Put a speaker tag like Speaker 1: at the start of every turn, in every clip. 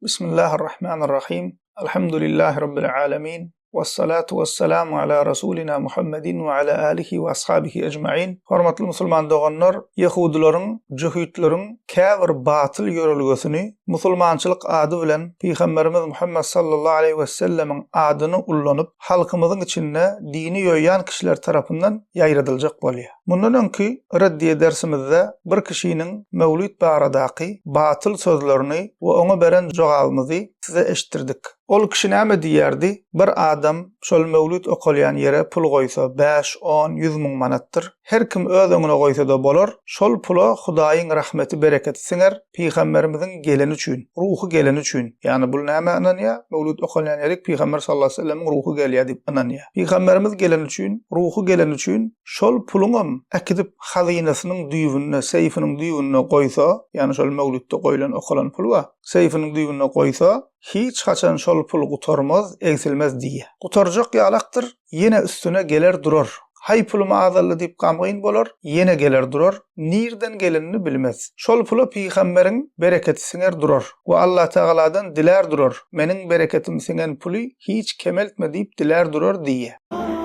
Speaker 1: Bismillahirrahmanirrahim. Elhamdülillahi Rabbil alemin. Vessalatu vesselamu ala Rasulina Muhammedin we ala alihi we ashabihi ecmain. Hormatly musulman doganlar, ýehudylaryň, jöhitleriň käbir batyl ýörelgesini musulmançylyk ady bilen Pygamberimiz Muhammed sallallahu aleýhi we sellemiň adyny ullanyp, halkymyzyň içinde dini ýoýýan kişiler tarapyndan ýaýradyljak bolýar. Mundan öňki reddiýe dersimizde bir kişiniň Mewlid baradaky batyl sözlerini we oňa beren jogabymyzy size eşitdirdik. Ol kişi näme diýýärdi? Bir adam şol Mewlid okalýan ýere pul goýsa bäş, on, 100 müň manatdyr. Her kim öz öňüne goýsa-da bolar, şol pula Hudaýyň rahmeti bereketi siňer, Pygamberimiziň geleni üçin, ruhy geleni üçin, ýagny bul nämä ynanýar? Mewlud okalýan ýerik Pygamber sallallahu aleýhi we sellemiň ruhy gelýär diýip ynanýar. Pygamberimiz geleni üçin, ruhy geleni üçin şol puluňam äkidip hazynasynyň düýbünde, seýfiniň düýbünde goýsa, ýagny şol mewludda goýlan okalan pul bar, seýfiniň düýbünde goýsa, hiç haçan şol pul gutarmaz, egsilmez diýýär. Gutarjak ýalakdyr, ýene üstüne geler durar. Haý pulum azaldy diýip gamgyn bolar, ýene geler durar, nirden gelenini bilmez. Şol pula pygamberiň bereketi siňer durar we Allatagaladan dilär durar, meniň bereketim siňen puly hiç kemeltme diýip dilär durar diýýär.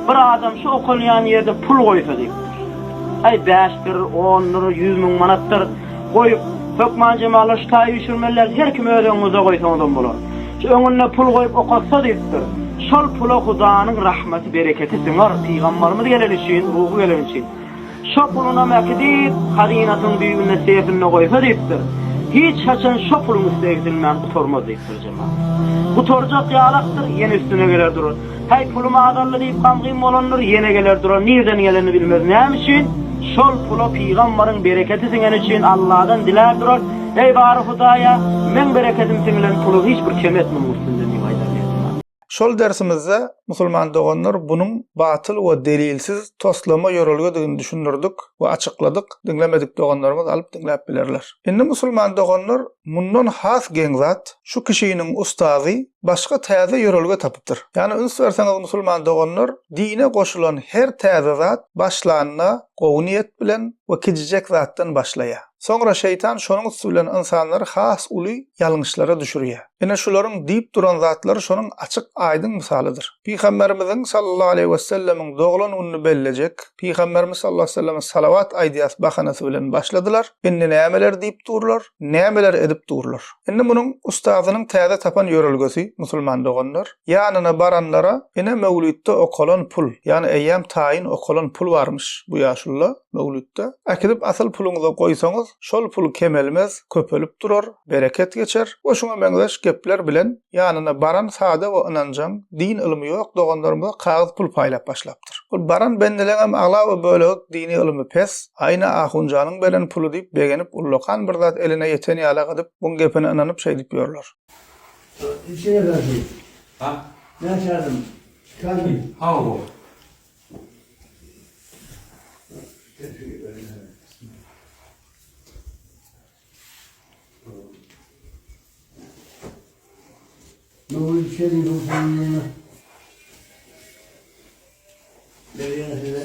Speaker 2: Bir adam şu okalýan ýerde pul goýsa diýipdir. Aý bäşdir, ondur, 100 müň manatdyr goýup, hökman jemalar şu taýy üýşürmeli däl, her kim öz öňüňizde goýsaňyzam bolar. Şu öňünde pul goýup okatsa diýipdir. Şol pula Hudanyň rahmeti, bereketi siňer, pygambarymyz geleni üçin, ruhy geleni üçin. Şo pulunam äkidip, hazynasynyň düýbünde sefinde goýsa diýipdir. Hiç haçan şo puluň üsti egsilmän gutarmaz diýipdir jemagat. Gutarjak ýalakdyr, ýene üstüne geler durar. Häý, pulum azaldy diýip gamgyn bolandyr, ýene geler durar, nirden gelenini bilmez. Näme üçin? Şol pula pygambaryň bereketi siňeni üçin Alladan dilär durar. Eý, bary Hudaýa, meň bereketim siňilen puly hiç bir kem etme muň üstünden diýip aýdar diýipdir.
Speaker 1: Şol dersimizde musulman doganlar bunuň batyl we delilsiz toslama ýörelgedigini düşündirdik we açykladyk, diňlemedik doganlarymyz alyp diňläp bilerler. Indi musulman doganlar mundan has geň zat, şu kişiniň ustazy başga täze ýörelge tapypdyr. Ýagny üns berseňiz musulman doganlar dine goşulan her täze zat başlanda gowy niýet bilen we kijijek zatdan başlaýar. Soňra şeýtan şonuň üsti bilen ynsanlary has uly ýalňyşlara düşürýär. Ine şularyň diýip duran zatlary şonuň açyk aýdyň mysalydyr. Pygamberimiziň sallallahu aleýhi wesellemiň doglan gününi bellejek, Pygamberimiz sallallahu aleýhi weselleme salawat aýdýas bahanasy bilen başladylar, indi nämeler diýip durlar, nämeler edip durlar. Indi munuň ustazynyň täze tapan ýörelgesi, musulman doganlar, ýanyna baranlara ine möwlütde okalan pul, ýagny eýýäm taýyn okalan pul barmyş bu ýaşuluda, Möwlütde, äkidip asyl puluňyza goýsaňyz, şol pul kemelmez, köpelip durar, bereket geçer we şuňa meňzeş gepler bilen ýanyna baran sada we ynanjaň, din ylmy ýok doganlarymyza kagyz pul paýlap başlapdyr. Ol baran bendeleňem aglaba bölegi dini ylmy pes, aýna ahunjanyň beren puly diýip begenip ullakan bir zat eline ýeten ýalak edip buň gepine ynanyp şeýdip ýörler.
Speaker 3: Içine berdi. Ha? Näçe adam? Kamil.
Speaker 4: Hawa.
Speaker 3: Mewlid Şerifiň pulunu berýän size.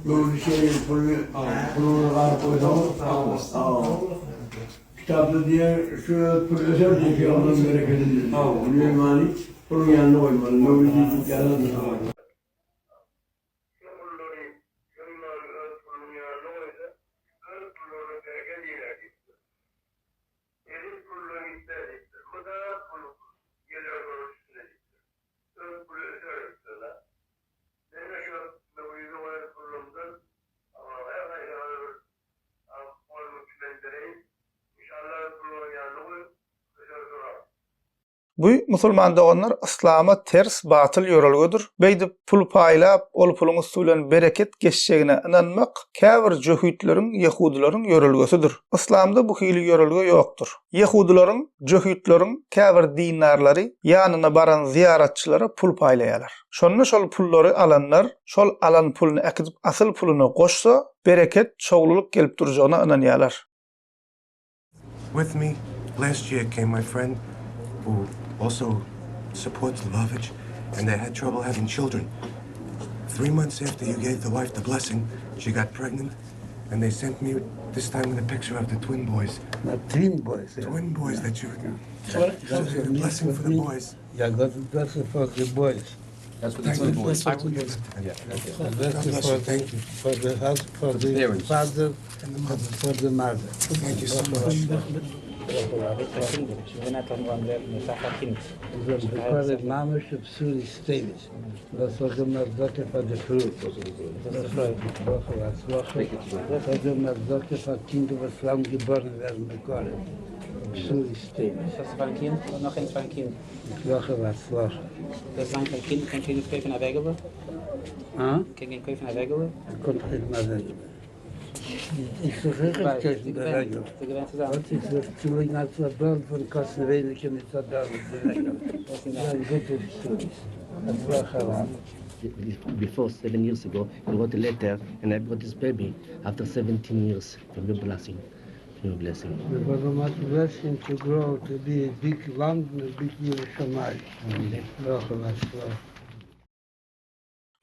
Speaker 3: Mewlid Şerifiň puluny puluny garyp goýsaňyz, kitapda diýýär, şu pul öser diýip pygamberiň berekedinden. Munuň many puluň ýanyna goýmaly. Mewlid diýip ýazandyr.
Speaker 5: Şu pullary hökman öz pulunyň ýanyna goýsa, öz pullaryna bereket iner diýipdir. Elin puldan gitmez diýipdir. Mydama pul geler onuň üstüne diýipdir. Öz puly öser diýipdir-de. Men-de şu möwlide goýan pullarymdan her haýsyňyza bir on müň tümen bereýin. Inşallah öz puluňyzyň ýanyna goýuň, öser durar.
Speaker 1: Bu, musulman doganlar, yslama ters, batyl ýörelgedir. Beýdip pul paýlap, ol puluň üsti bilen bereket geçjegine ynanmak käbir jöhitleriň, ýehudylaryň ýörelgesidir. Yslamda bu hili ýörelge ýokdur. Ýehudylaryň, jöhitleriň käbir dindarlary ýanyna baran zyýaratçylara pul paýlaýarlar. Şonda şol pullary alanlar şol alan puluny äkidip asyl puluna goşsa, bereket, şowlulyk gelip durjagyna ynanýarlar.
Speaker 4: With me last year came my friend who also supports Lubavitch, and they had trouble having children. Three months after you gave the wife the blessing, she got pregnant. And they sent me this time with a picture of the twin boys.
Speaker 3: The twin boys. Yeah.
Speaker 4: Twin boys that you a blessing for the boys.
Speaker 3: Yeah, got a blessing for the boys.
Speaker 6: That's for the twin boys.
Speaker 4: I will give that to them.
Speaker 3: A blessing
Speaker 4: God bless
Speaker 3: for
Speaker 4: you. Thank you.
Speaker 3: For the husband, for the
Speaker 6: parents.
Speaker 3: father,
Speaker 4: And the mother.
Speaker 3: for the mother.
Speaker 4: Thank you so much.
Speaker 3: זאל בקרוב ממש פסול סטייליש. דאס זאל געבן א צדקה פאר די פרוי. ברכה והצלחה. זאל געבן א צדקה פאר קינדער וואס וועלן געבארן ווערן בקרוב. פסול סטייליש.
Speaker 7: דאס איז פארן קינד און נאך איינס פארן קינד.
Speaker 3: ברכה והצלחה.
Speaker 7: דאס זיין פארן קינד קען גיין קויפן א וועגעלע.
Speaker 3: אה?
Speaker 7: קען גיין קויפן א וועגעלע.
Speaker 3: קען קויפן א וועגעלע. איך זוך אויך קויפן די וועגעלע.
Speaker 7: זיי געווען צוזאמען.
Speaker 3: וואס איך זוך צו לייגן א צדקה פון קאסטן ווייניגער מיט א דאלער די וועגעלע. זיין גוטע בשורות. הצלחה רבה.
Speaker 6: Before seven years ago, he wrote a letter, and I brought this baby after 17 years from your blessing. From your blessing.
Speaker 3: We want to bless him to grow to be a big למדן, a big ירא שמים. ברכה והצלחה.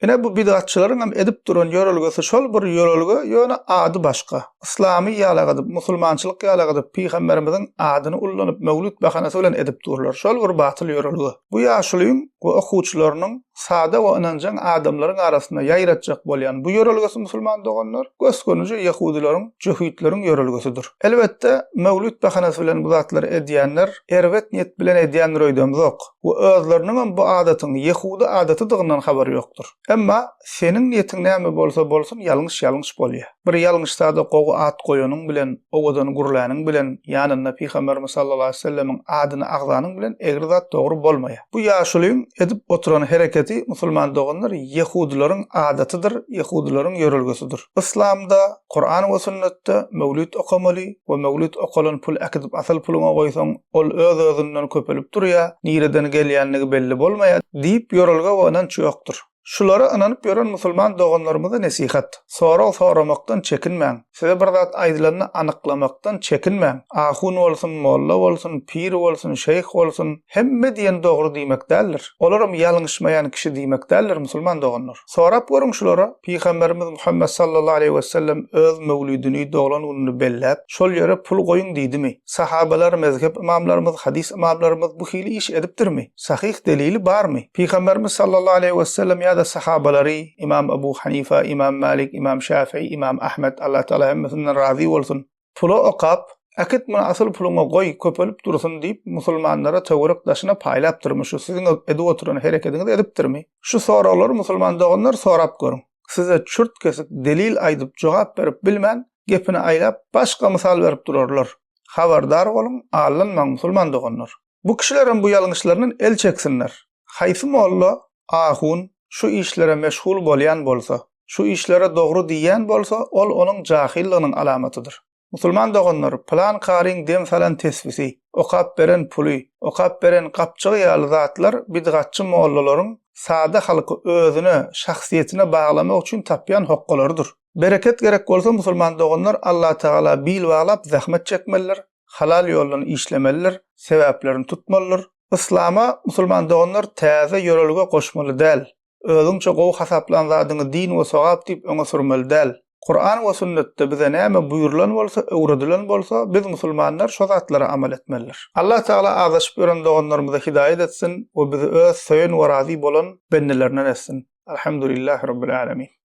Speaker 1: Ine bu bidgatçylaryňam edip duran ýörelgesi şol bir ýörelge ýöne ady başga. Yslamy ýalak edip, musulmançylyk ýalak edip pygamberimiziň adyny ullanyp möwlüt bahanasy bilen edip durlar. Şol bir batyl ýörelge. Bu ýaşulyň we okuwçylarynyň sada we ynanjaň adamlaryň arasynda ýaýratjak bolýan bu ýörelgesi musulman doganlar gös-gönüje ýehudylaryň, jöhitleriň ýörelgesidir. Elbetde möwlüt bahanasy bilen bu zatlary edýänler erbet niýet bilen edýändir öýdemzok we özleriniňem bu adatyň ýehudy adatydygynyň habary ýokdur. Emma seniň niýetiň näme bolsa bolsun ýalňyş ýalňyş bolýa. Bir ýalňyş zada gowy at goýanyň bilen, owadan gürläniň bilen, ýanynda Pygamberimiz sallallahu aleýhi we sellemiň adyny agzanyň bilen egri zat dogry bolmaýa. Bu ýaşulyň edip oturan hereketi musulman doganlar ýehudylaryň adatydyr, ýehudylaryň ýörelgesidir. Yslamda, Kuran we sünnetde möwlüt okamaly we möwlüt okalan pul äkidip asyl puluňa goýsaň ol öz-özünden köpelip durýa, nireden gelýänligi belli bolmaýa diýip ýörelge we ynanç ýokdur. Şulara ynanyp ýören musulman doganlarymyza nesihat. Sorag soramakdan çekinmäň. Size bir zat aýdylanda anyklamakdan çekinmäň. Ahun bolsun, molla bolsun, pir bolsun, şeýh bolsun, hemme diýen dogry diýmek däldir. Olaram ýalňyşmaýan kişi diýmek däldir musulman doganlar. Sorap görüň şulara, Pygamberimiz Muhammet sallallahu aleýhi wesellem öz möwlidini, doglan gününi belläp, şol ýere pul goýuň diýdimi? Sahabalar, mezhep ymamlarymyz, hadys ymamlarymyz bu hili iş edipdirmi? Sahyh delili barmy? Pygamberimiz sallallahu aleýhi wesellem ýa-da sahabalary, Imam Abu Hanifa, Imam Malik, Imam Şafii, Imam Ahmet, Allah Tagala hemmesinden razy bolsun, pula okap, Äkit muny asyl puluňa goý, köpelip dursun diýip, musulmanlara töwerek daşyna paýlapdyrmy? Şu siziň edip oturan herekediňizi edipdirmi? Şu soraglary musulman doganlar sorap görüň. Size çürt-kesik delil aýdyp jogap berip bilmän, gepini aýlap, başga mysal berip durarlar. Habardar boluň, aldanmaň musulman doganlar. Bu kişilerem bu ýalňyşlaryndan el çeksinler. Haýsy molla, ahun şu işlere meşgul bolýan bolsa, şu işlere dogry diýýän bolsa, ol onuň jahyllygynyň alamatydyr. Musulman doganlar, pylan karyň dem salan tesbisi, okap beren puly, okap beren gapjygy ýaly zatlar bidgatçy mollalaryň sada halky özüne, şahsyýetine baglamak üçin tapýan hokgalarydyr. Bereket gerek bolsa musulman doganlar Allatagala bil baglap zähmet çekmelidir, halal ýoldan işlemelidir, sebäplerini tutmalydyr. Yslama musulman doganlar täze ýörelge goşmaly däl. Özüňçe gowy hasaplan zadyňy din we sogap diýip öňe sürmeli däl. Kuran we sünnetde bize näme buýrulan bolsa, öwredilen bolsa, biz musulmanlar şo zatlara amal etmelidir. Allah Tagala azaşyp ýören doganlarymyza hidaýat etsin we bizi öz söýen we razy bolan bendelerinden etsin. Alhamdulillahi Rabbil Alemin.